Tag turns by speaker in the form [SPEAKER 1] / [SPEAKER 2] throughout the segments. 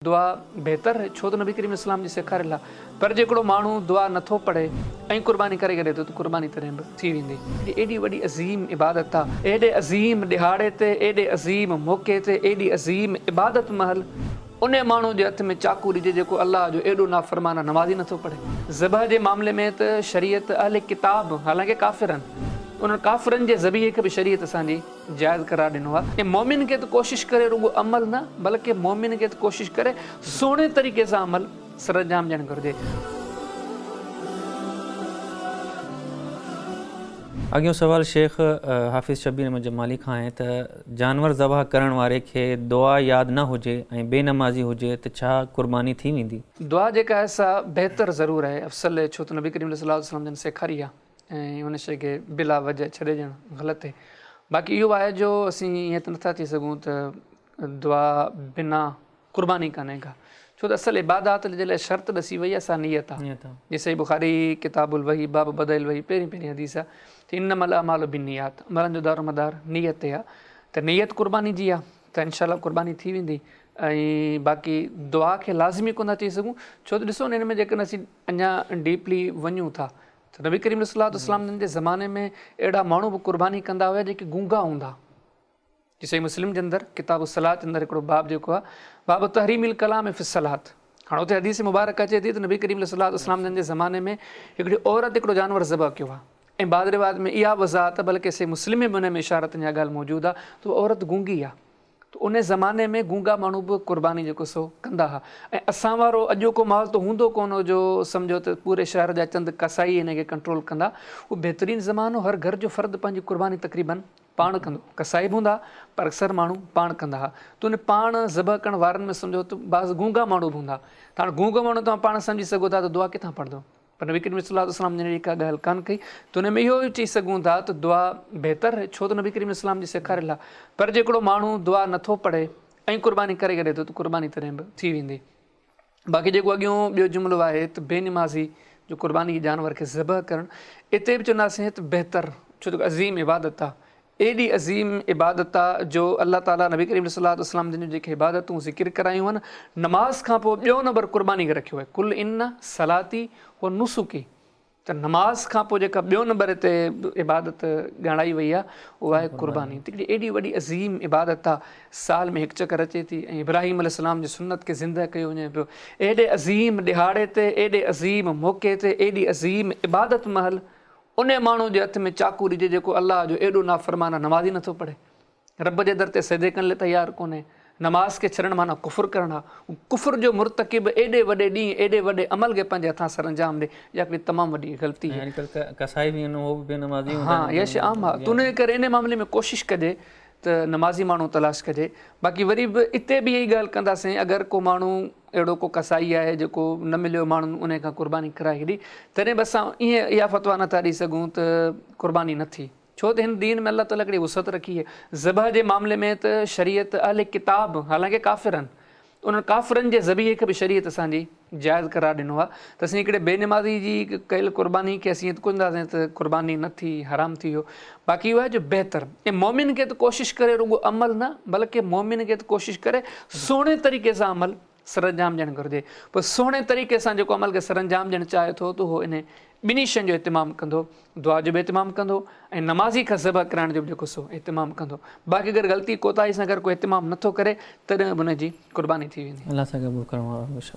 [SPEAKER 1] دعا بهتر ڇو ته نبي ڪريم اسلام جي سيکاريل آ پر جي هڪڙو ماڻهو دعا نٿو پڙهي ۽ قرباني ڪري ڇڏي ٿو ته قرباني تڏهن به ٿي ويندي. ايڏي وڏي عظيم عبادت آ، ايڏي عظيم ڏهاڙي تي، ايڏي عظيم موقعي تي، ايڏي عظيم عبادت مهل انهي ماڻهو جي هٿ ۾ چاقو ڏجي جيڪو الله جو ايڏو نافرمان آ نماز ئي نٿو پڙهي. ذبح جي معاملي ۾ ته شريعت اهل ڪتاب حالانڪه ڪافر آهن انهن ڪافرن جي ذبيحي کي به شريعت اسان جي جائز قرار ڏنو آهي ۽ مؤمن کي ته ڪوشش ڪري رڳو عمل نه بلڪه مؤمن کي ته ڪوشش ڪري سهڻي طريقي سان عمل سرانجام ڏيڻ گهرجي.
[SPEAKER 2] اڳيون سوال شيخ حافظ شبير احمد جمالي کان آهي ته جانور ذبح ڪرڻ واري کي دعا ياد نه هجي ۽ بي نمازي هجي ته ڇا قرباني ٿي ويندي؟
[SPEAKER 1] دعا جيڪا آهي سا بهتر ضرور آهي افضل ڇو ته نبي ڪريم صلي الله عليه وسلم جن سيکاري آهي. ۽ ان شيء کي بلا وجه ڇڏي ڏيڻ غلط آهي. باقي اهو آهي جو اسين ائين ته نٿا چئي سگهون ته دعا بنا قرباني ڪانهي ڪا، ڇو ته اصل عبادات جي لاء شرط ڏسي وئي آهي سا نيت آهي. جيئن صحيح بخاري ڪتاب الوحي باب بدء الوحي پهرين پهرين حديث آهي ته انما الاعمال بالنيات عملن جو دارومدار نيت تي آهي ته نيت قرباني جي آهي ته انشاء الله قرباني ٿي ويندي ۽ باقي دعا کي لازمي ڪونه ٿا چئي سگهون ڇو ته ڏسو نه ان ۾ جيڪڏهن اسين اڃا ڊيپلي وڃون ٿا ته نبي ڪريم عليه الصلوة والسلام جن جي زماني ۾ اهڙا ماڻهو به قرباني ڪندا هيا جيڪي گونگا هوندا. جي صحيح مسلم جي اندر ڪتاب الصلوة جي اندر هڪڙو باب جيڪو آهي باب تحريم الڪلام في الصلوة هاڻ اتي حديث مبارڪ اچي ٿي ته نبي ڪريم عليه الصلوة والسلام جن جي زماني ۾ هڪڙي عورت هڪڙو جانور ذبح ڪيو آهي ۽ بعض روايت ۾ اها وضاحت بلڪه صحيح مسلم ۾ به ان ۾ اشارتن اها ڳالهه موجود آهي ته اها عورت گونگي آهي ته ان زماني ۾ گونگا ماڻهو به قرباني جيڪو سو ڪندا ها ۽ اسان وارو اڄوڪو ماحول ته هوندو ڪونه هو جو سمجهو ته پوري شهر جا چند قصائي هن کي ڪنٽرول ڪندا اهو بهترين زمانو هر گهر جو فرد پنهنجي قرباني تقريبن پاڻ ڪندو هو قصائي به هوندا ها پر اڪثر ماڻهو پاڻ ڪندا ها ته ان پاڻ ذبح ڪرڻ وارن ۾ سمجهو ته بعض گونگا ماڻهو به هوندا ته هاڻ گونگو ماڻهو توهان پاڻ سمجهي سگهو ٿا ته دعا ڪٿان پڙهندو پر نبي ڪريم صلي الله عليه وسلم جن اهڙي ڪا ڳالهه ڪانه ڪئي ته ان ۾ اهو ئي چئي سگهون ٿا ته دعا بهتر ڇو ته نبي ڪريم اسلام جي سيکاريل آهي پر جي هڪڙو ماڻهو دعا نٿو پڙهي ۽ قرباني ڪري ڇڏي ٿو ته قرباني تڏهن به ٿي ويندي. باقي جيڪو اڳيون ٻيو جملو آهي ته بي نمازي جو قرباني جي جانور کي ذبح ڪرڻ اتي به چونداسين ته بهتر ڇو ته عظيم عبادت آهي ايڏي عظيم عبادت آ جو الله تعاليٰ نبي ڪريم صلي الله عليه وسلم جن جون جيڪي عبادتون ذڪر ڪرايون آهن نماز کان پوء ٻيو نمبر قرباني کي رکيو آهي قل ان صلاتي و نسڪي ته نماز کان پوء جيڪا ٻيو نمبر هتي عبادت ڄاڻائي وئي آ اها آهي قرباني ته هڪڙي ايڏي وڏي عظيم عبادت آ سال ۾ هڪ چڪر اچي ٿي ۽ ابراهيم عليه السلام جي سنت کي زنده ڪيو وڃي پيو ايڏي عظيم ڏهاڙي تي ايڏي عظيم موقعي تي ايڏي عظيم عبادت مهل انهي ماڻهو جي هٿ ۾ چاقو ڏجي جيڪو الله جو ايڏو نافرمان آ نماز ئي نٿو پڙهي، رب جي در تي سجدي ڪرڻ لاء تيار ڪونهي، نماز کي ڇڏڻ معنيٰ ڪفر ڪرڻ آ، هو ڪفر جو مرتڪب ايڏي وڏي ڏينهن ايڏي وڏي عمل کي پنهنجي هٿان سرانجام ڏي اها هڪڙي تمام وڏي غلطي
[SPEAKER 2] آهي. ۽ اڄڪلهه قصائي به آهن اهو به بي نمازي هوندا
[SPEAKER 1] ها
[SPEAKER 2] آهن.
[SPEAKER 1] اها شيء عام آ ته انهي ڪري انهي معاملي ۾ ڪوشش ڪجي ته نمازي ماڻهو تلاش ڪجي باقي وري به اتي به اها ئي ڳالهه ڪنداسين اگر ڪو ماڻهو اهڙو ڪو قصائي آهي جيڪو نه مليو ماڻهن انهي کان قرباني ڪرائي ڇڏي تڏهن به اسان ائين اها فتويٰ نه ٿا ڏئي سگهون ته قرباني نه ٿي ڇو ته هن دين ۾ الله تعاليٰ هڪڙي وسعت رکي آهي ذبح جي معاملي ۾ ته شريعت اهل ڪتاب حالانڪه ڪافر آهن انهن ڪافرن جي ذبيحي کي به شريعت اسان جي جائز قرار ڏنو آهي ته اسين هڪڙي بي نمازي جي ڪيل قرباني کي اسين ائين ته ڪونه چونداسين ته قرباني نه ٿي حرام ٿي ويو باقي اهو آهي جو بهتر ۽ مؤمن کي ته ڪوشش ڪري رڳو عمل نه بلڪه مؤمن کي ته ڪوشش ڪري سهڻي طريقي سان عمل سرانجام ڏيڻ گهرجي پوء سهڻي طريقي سان جيڪو عمل کي سرانجام ڏيڻ چاهي ٿو ته اهو انهي ٻنهي شين جو اهتمام ڪندو دعا جو به اهتمام ڪندو ۽ نمازي کان ذبح ڪرائڻ جو به جيڪو سو اهتمام ڪندو باقي اگر غلطي ڪوتاهي سان اگر ڪو اهتمام نٿو ڪري تڏهن به ان جي قرباني ٿي ويندي.
[SPEAKER 2] الله سائين قبول ڪرڻ وارو هميشه.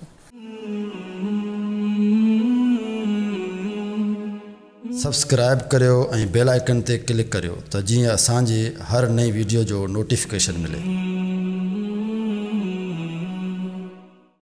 [SPEAKER 3] سبسڪرائيب ڪريو ۽ بيل آئيڪن تي ڪلڪ ڪريو ته جيئن اسان جي هر نئين ويڊيو جو نوٽيفڪيشن ملي.